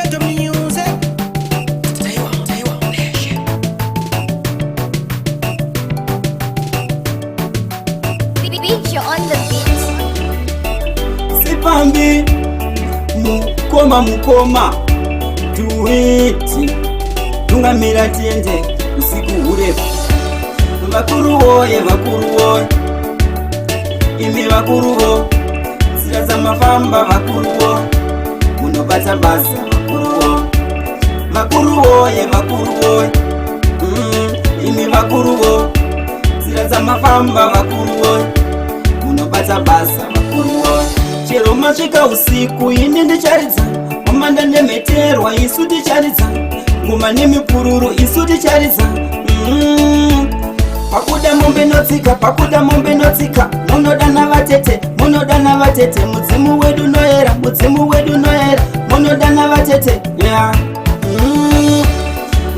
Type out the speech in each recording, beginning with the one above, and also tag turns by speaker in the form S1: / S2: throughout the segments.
S1: Ghetto music. Taiwa, Taiwa, Nation.
S2: Beat on the beat.
S3: Sipambi mukoma, mukoma tuiti tungamira tiende usiku hurefu. Vakuru woye, vakuru woye, imi vakuruvo, nzira dzamafamba vakuruvo, munobata basa vakuruvo. Vakuru woye, vakuru woye, imi vakuruvo, nzira dzamafamba vakuru woye, munobata basa vakuru woye. Chero masvika usiku, ini ndicharidza mamanda nemheterwa, isu ticharidza ngoma nemipururu, isu ticharidza. Pakuda mombe notsika, pakuda mombe notsika, munodana vatete, munodana vatete, mudzimu wedu noera, mudzimu wedu noera, munodana vatete, yeah.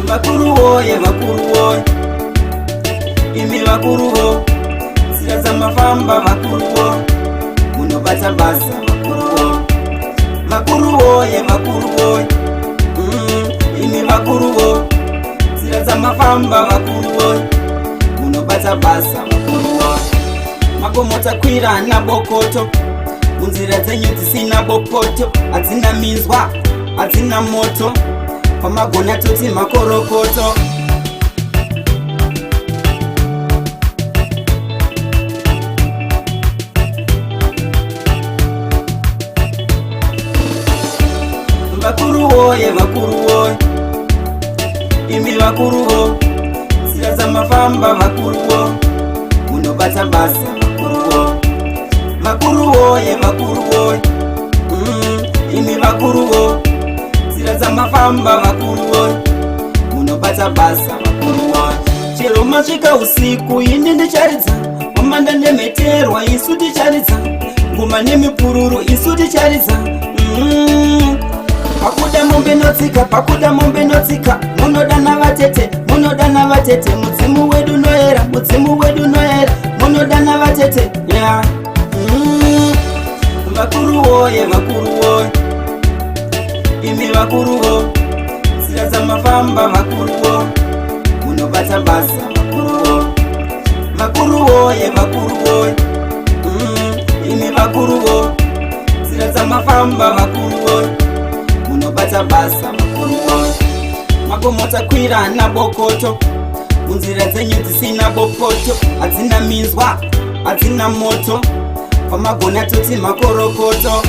S3: Vakuru woye, vakuru woye, imi vakuruvo, nzira dzamafamba vakuruvo, munobata basa vakuruvo. Vakuru woye, vakuru woye, imi vakuruvo, nzira dzamafamba vakuru woye, munobata basa vakuru woye. Makomo takwira nabokoto, munzira dzenyu dzisina bopoto, hadzina minzwa, hadzina moto, pamagona toti makorokoto. Vakuru woye, vakuru woye, imi vakuruvo, nzira dzamafamba vakuruvo, munobata basa vakuruvo. Vakuru woye, vakuru woye, imi vakuruvo, nzira dzamafamba vakuru woye, munobata basa vakuru woye. Chero masvika usiku, ini ndicharidza mamanda nemheterwa, isu ticharidza ngoma nemipururu, isu ticharidza. Pakuda mombe notsika, pakuda mombe notsika, munodana vatete, munodana vatete, mudzimu wedu noera, mudzimu wedu noera, munodana vatete, yeah. Vakuru woye, vakuru woye, imi vakuruvo, nzira dzamafamba vakuruvo, munobata basa vakuruvo. Vakuru woye, vakuru woye, imi vakuruvo, nzira dzamafamba vakuru woye, munobata basa vakuru woye. Makomo takwira nabokoto, munzira dzenyu dzisina bopoto, hadzina minzwa, hadzina moto, pamagona toti makorokoto.